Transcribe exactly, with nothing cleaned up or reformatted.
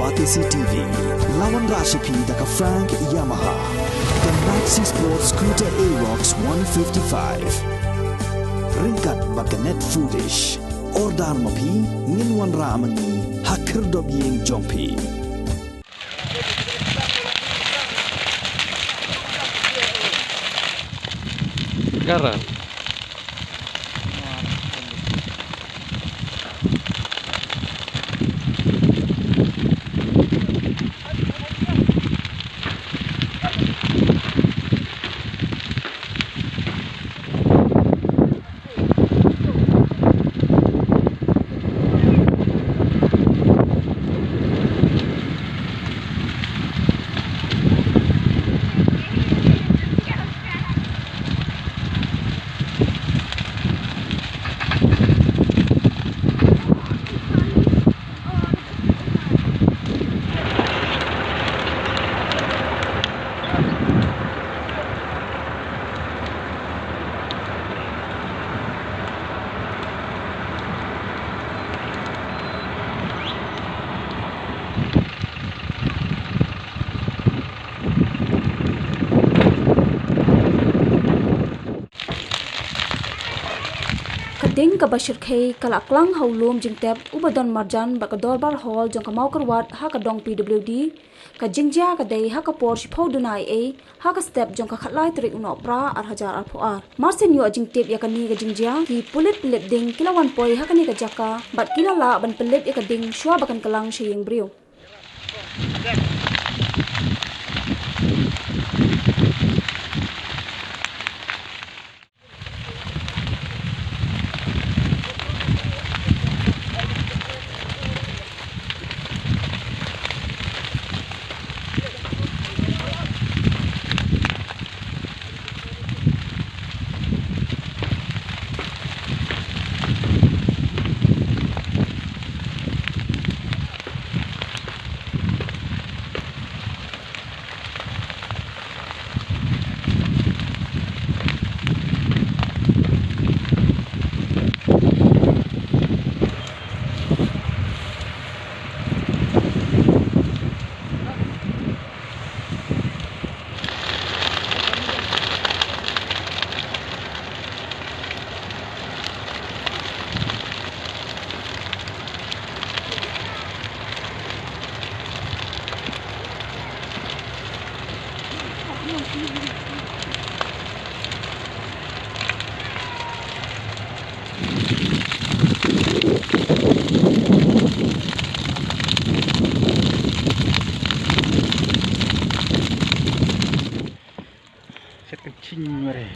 R T C T V, la wanrah sha phi da ka Frank Yamaha, ka Maxi Sport Scooter Aerox one fifty-five. Ryngkat bad ka Net Foodish. Order ma phi, ngin wanrah ma ngi ha khyrdop ïing jong phi. Garar. Ka ding kaba shyrkhei ka la klang ha u lum jingtep uba don marjan bad ka Dorbar Hall jong ka Mawkyrwat ha ka dong P W D. Ka jingjia ka dei ha ka por shiphew duna eiei ha ka step jong ka khatlai tarik u Nohprah ar hajar arphew ar. Mar shen ïoh jingtip ïa kane ka jingjia, ki pulit pynlip ding ki la wan poi ha kane ka jaka bad ki la lah ban pynlip ïa ka ding shuwa ba kan kylang sha ïing briew. Set kencing mari.